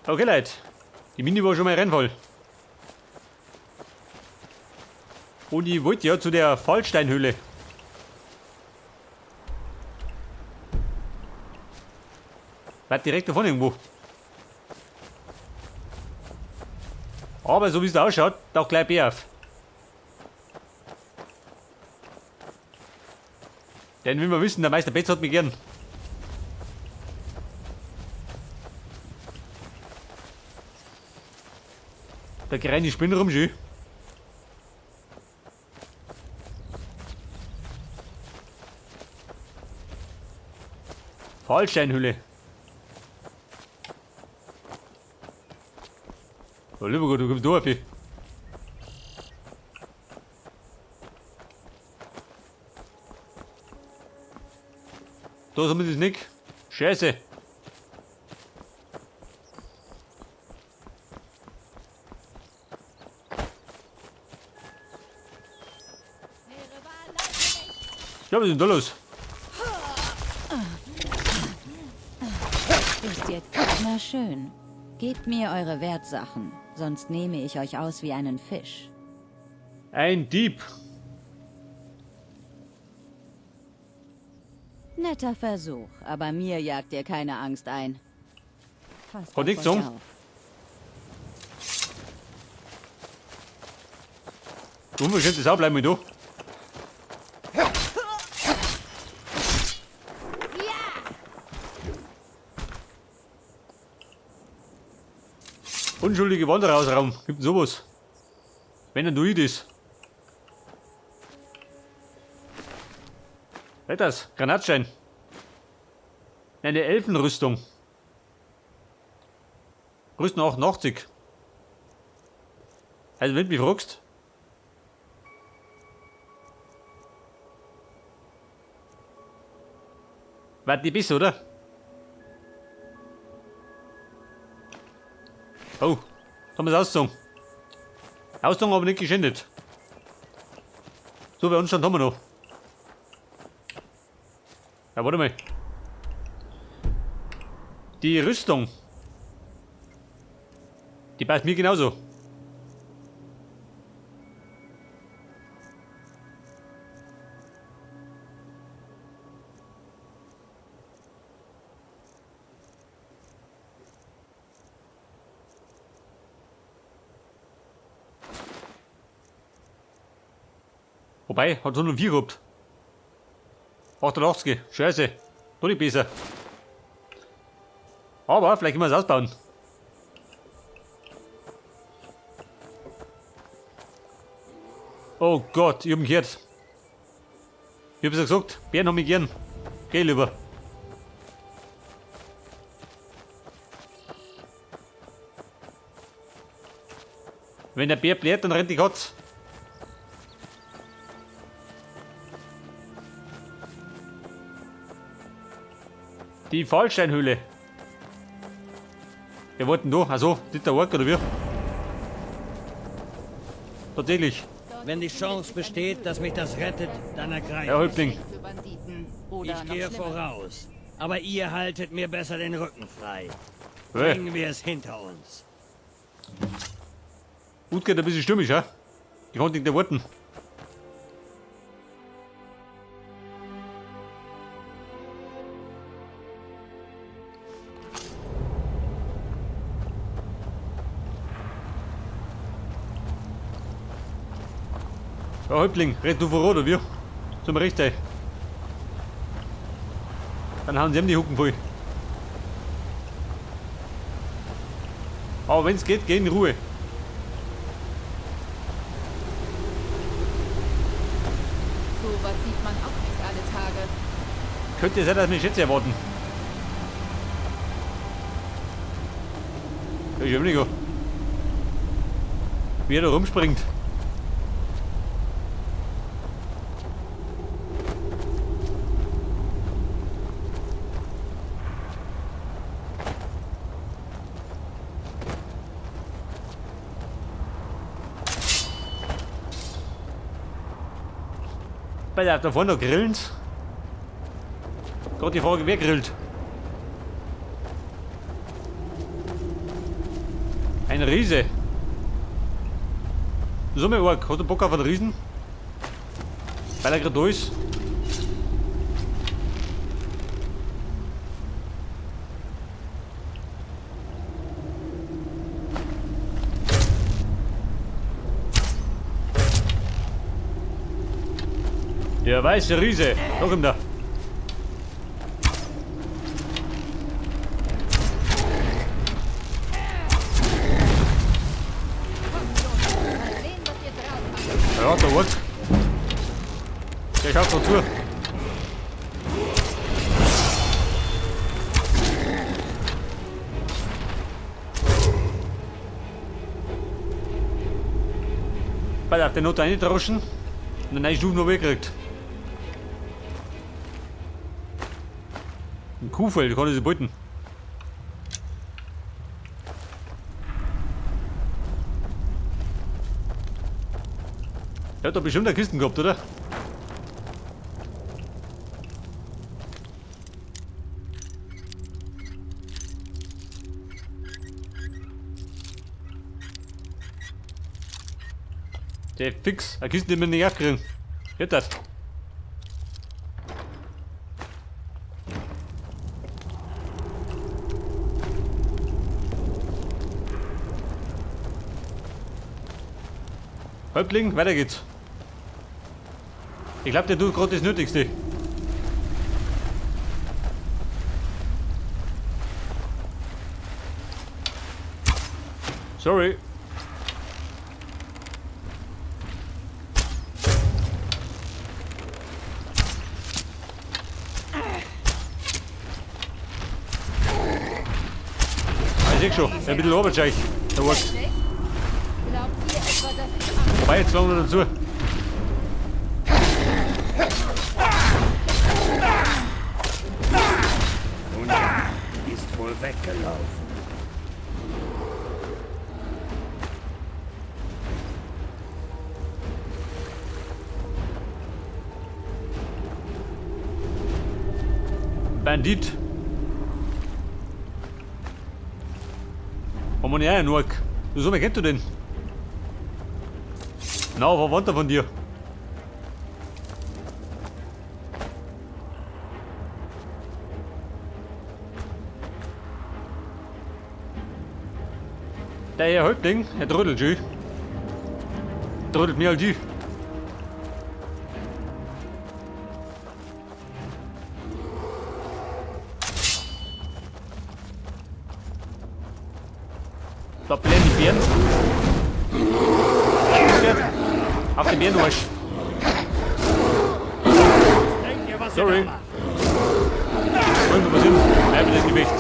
Okay, Leute. Die Mini war schon mal rennvoll. Und ich wollte ja zu der Fallsteinhöhle. War direkt davon irgendwo. Aber so wie es da ausschaut, taucht gleich Bär auf. Denn wie wir wissen, der Meister Betz hat mich gern. Da rein die Spinne rum, schön. Fallsteinhülle. Oh, lieber Gott, du kommst durch. Da sind wir das nicht. Scheiße. Ja, was ist denn da los? Ist jetzt na schön. Gebt mir eure Wertsachen, sonst nehme ich euch aus wie einen Fisch. Ein Dieb. Netter Versuch, aber mir jagt ihr keine Angst ein. Passt Frau auf euch Dixon? auf. Du unverschämte Sau, bleib mal da. Unschuldige Wanderer aus Raum. Gibt denn sowas? Wenn ein Druid ist. Was ist das? Granatstein. Eine Elfenrüstung. Rüstung 88. Also wenn du mich fragst. War die besser, oder? Oh, da haben wir es ausgezogen. Ausgezogen, aber nicht geschändet. So, bei uns stand haben wir noch. Ja, warte mal. Die Rüstung. Die passt mir genauso. Wobei, hat 104 gehabt. 88, scheiße. Doch nicht besser. Aber vielleicht können wir es ausbauen. Oh Gott, ich hab ihn gehört. Ich hab's ja gesagt, Bären haben mich gern. Geh lieber. Wenn der Bär bläht, dann rennt die Katze. Die Fallsteinhöhle. Wir wollten da, also, nicht der Ork oder wie? Tatsächlich. Wenn die Chance besteht, dass mich das rettet, dann ergreife Herr Häuptling. Für Banditen oder ich. noch Gehe Schlimmeres. voraus. Aber ihr haltet mir besser den Rücken frei. Hey. Bringen wir es hinter uns. Gut geht ein bisschen stürmisch, ja? Ich konnte nicht warten. Ja, Häuptling, red du voran, oder wir? Zum Recht sein. Dann hauen sie ihm die Hucken voll. Aber wenn's geht, geh in Ruhe. Sowas sieht man auch nicht alle Tage. Könnte sein, dass mich Schätze erwarten. Ja, ist ja weniger. Wie er da rumspringt. Bei der da vorne noch grillen. Gerade die Frage, wer grillt? Ein Riese. So, mein Ork, hat er Bock auf einen Riesen? Weil er gerade da ist. Der weiße Riese. Noch ihm da. Kommt schon. Mal sehen, was ihr drauf habt. Ja, der Ork. Der schaut noch zu. Pass auf, den hat er reingedroschen und einen neuen Stufen noch weggekriegt. Ein Kuhfell, die kann ich sich beuten. Der hat doch bestimmt eine Kiste gehabt, oder? Der fix, eine Kiste, die wir nicht aufkriegen. Geht das? Häuptling, weiter geht's. Ich glaub, der tut grad das Nötigste. Sorry. Ah, ich seh schon, ein bisschen Oberscheich. Der Ork. Nicht? Glaubt ihr etwa, dass ich Angst Wobei, jetzt kommen wir dazu. Nun ja, ist wohl weggelaufen. Bandit. Haben wir nicht auch einen Ork? Wieso, wer kennt du den? Na, Verwandter von dir. Der Herr Häuptling, der trödelt schön. Trödelt mir halt die. Da blähen die Bären. Auf den Bärenarsch. Denkt ihr, was Sorry. ihr da macht? Wollen wir was hin? Bleiben das Gewicht.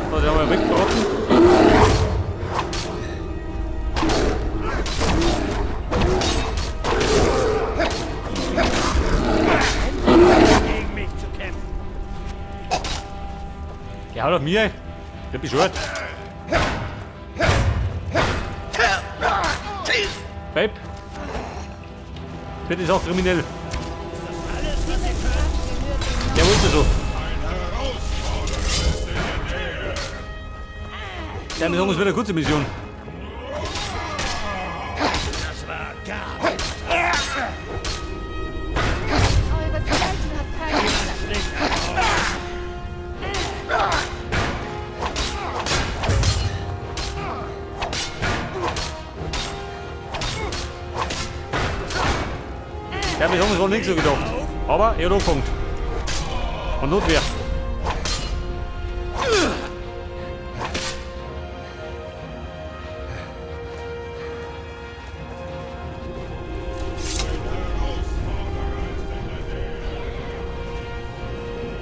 So, den haben wir weggebraten. Gegen mich zu kämpfen. Ja, hau doch mir. Ich hab bescheuert. Babe. Das ist auch kriminell. Der wollte so. Ja, wir sagen, es wird eine kurze Mission. Das war gar nichts. Euresgleichen hat keinen Platz. Ja, wir haben uns wohl nicht so gedacht. Aber er hat angefangen. Und Notwehr.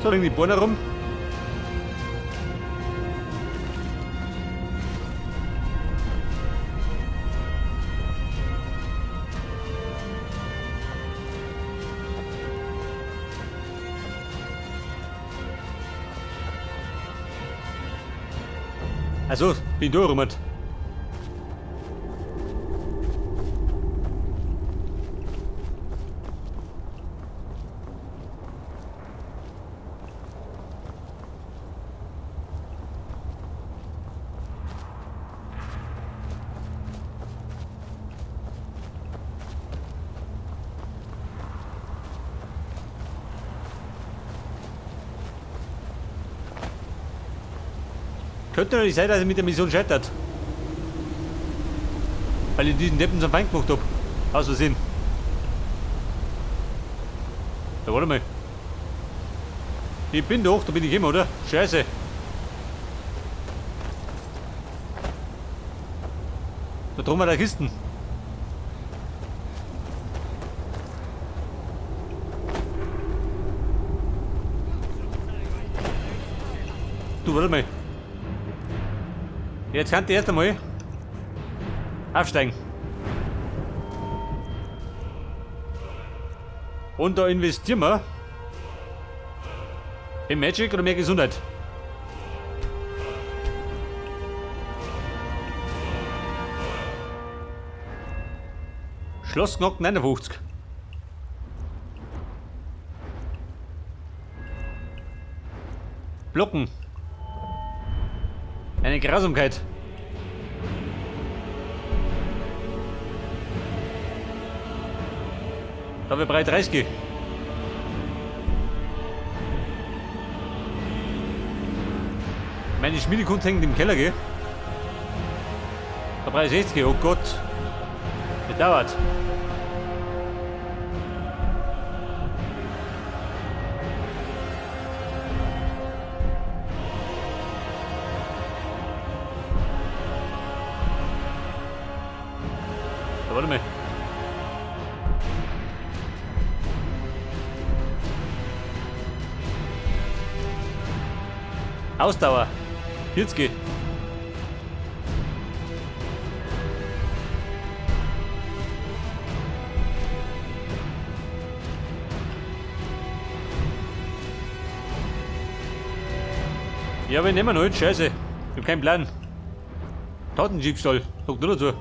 So, liegen die Bäume rum. Also, bin durch, Robert. Könnte natürlich sein, dass er mit der Mission scheitert. Weil ich diesen Deppen zum Feind gemacht hab. Aus Versehen. Da warte mal. Ich bin doch, da bin ich immer, oder? Scheiße. Da drum war der Kisten. Du, warte mal. Jetzt kann ich erst einmal aufsteigen. Und da investieren wir in Magic oder mehr Gesundheit. Schloss Knock 59. Blocken. Eine Grausamkeit. Da wir breit 30. Meine Schmiedekunst hängt im Keller, gell? Da brauche ich 60, oh Gott. Das dauert. Da, warte mal. Ausdauer. 40. Ja, wir nehmen heute Scheiße. Ich hab keinen Plan. Tatendiebstahl. Sagt nur dazu.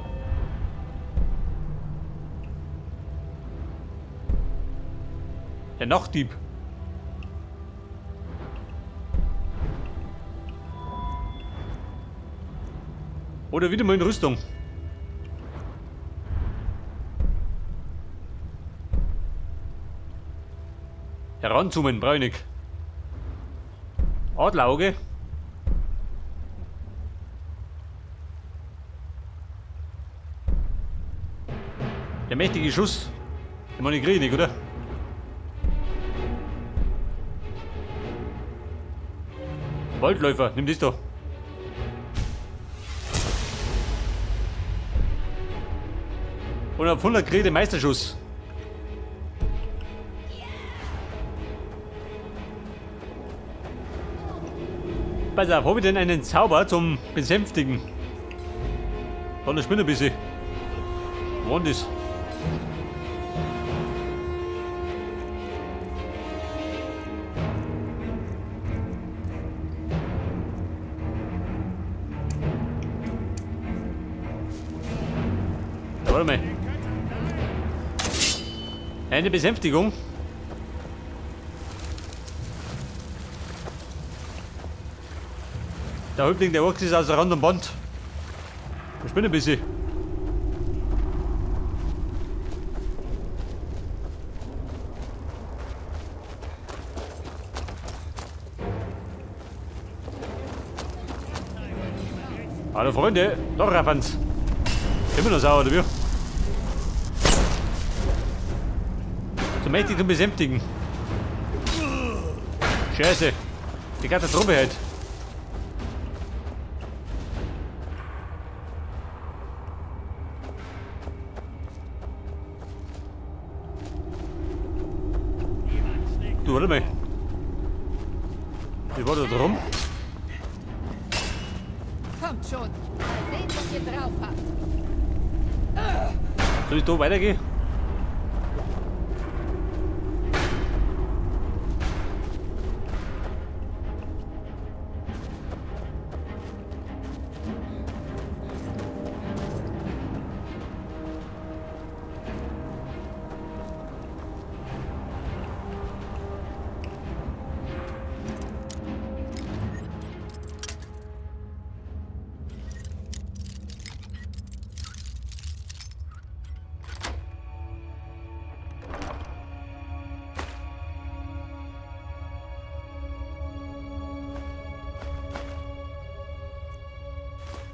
Der Nachtdieb. Oder wieder mal in Rüstung. Heranzoomen, brauch ich. Adlerauge. Der mächtige Schuss. Den meine ich krieg ich nicht, oder? Waldläufer, nimm das da. Und auf 100 krieg ich den Meisterschuss. Pass auf, hab ich denn einen Zauber zum Besänftigen? Da eine Spinne ein bisschen. Wo ist das? Da, warte mal. Eine Besänftigung. Der Häuptling der Orks ist außer Rand und Band. Ich bin ein bisschen. Hallo Freunde, doch Raffans. Immer noch sauer, oder wie? Zu mächtig zum Besänftigen. Scheiße. Die Katastrophe halt. Du, warte mal. Ich war da drum. Kommt schon. Mal sehen, was ihr drauf habt. Soll ich da weitergehen?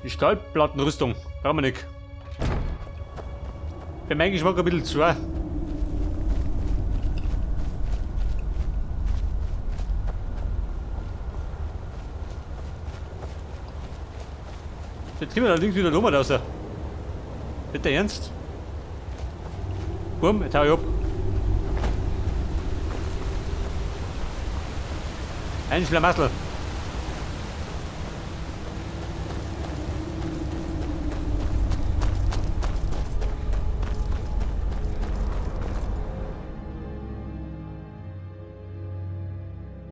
Die Stahlplattenrüstung. Brauchen wir nicht. Für meinen Geschmack ein bisschen zu. Jetzt kriegen wir allerdings wieder Nummer raus. Bitte ernst? Bumm, jetzt hau ich ab. Ein Schlamassel.